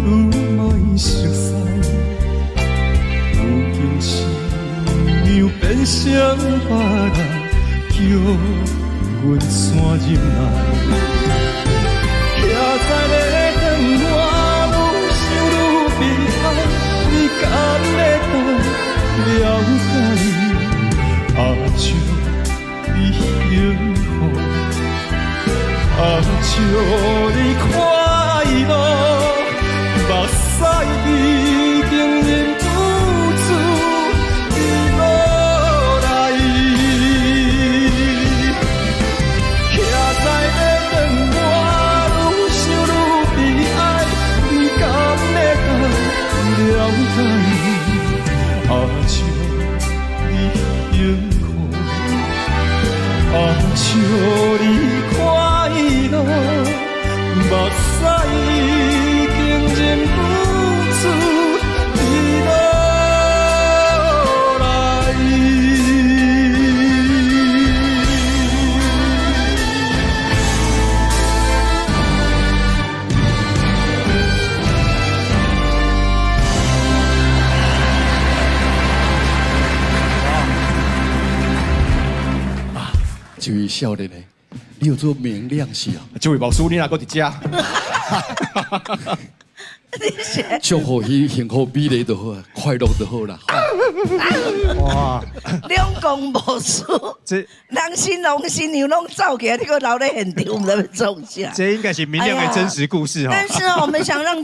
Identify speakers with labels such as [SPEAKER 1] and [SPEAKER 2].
[SPEAKER 1] 愈莫熟似，有情新娘變成別人，叫阮怎忍耐？徛在咧等我，愈想愈悲哀，你敢會當了解？阿祝你幸福，阿祝你快樂，目屎已經忍不住滴落來。徛在咧等我，愈想愈悲哀，你敢會當了解？阿祝你幸福，阿祝你快樂，目屎已經忍不住滴落來。
[SPEAKER 2] 這位少年的，你有做明亮是啊？
[SPEAKER 3] 這位牧師，你若閣佇遮？
[SPEAKER 2] 祝福伊幸福美麗就好啊，快樂就好啦。
[SPEAKER 3] 哇！
[SPEAKER 4] 兩公牧師，
[SPEAKER 3] 這
[SPEAKER 4] 人新郎新娘攏走起來，你閣留咧現場，毋知欲創啥。
[SPEAKER 3] 這應該是明亮的真實故事哈。
[SPEAKER 4] 但是我們想讓。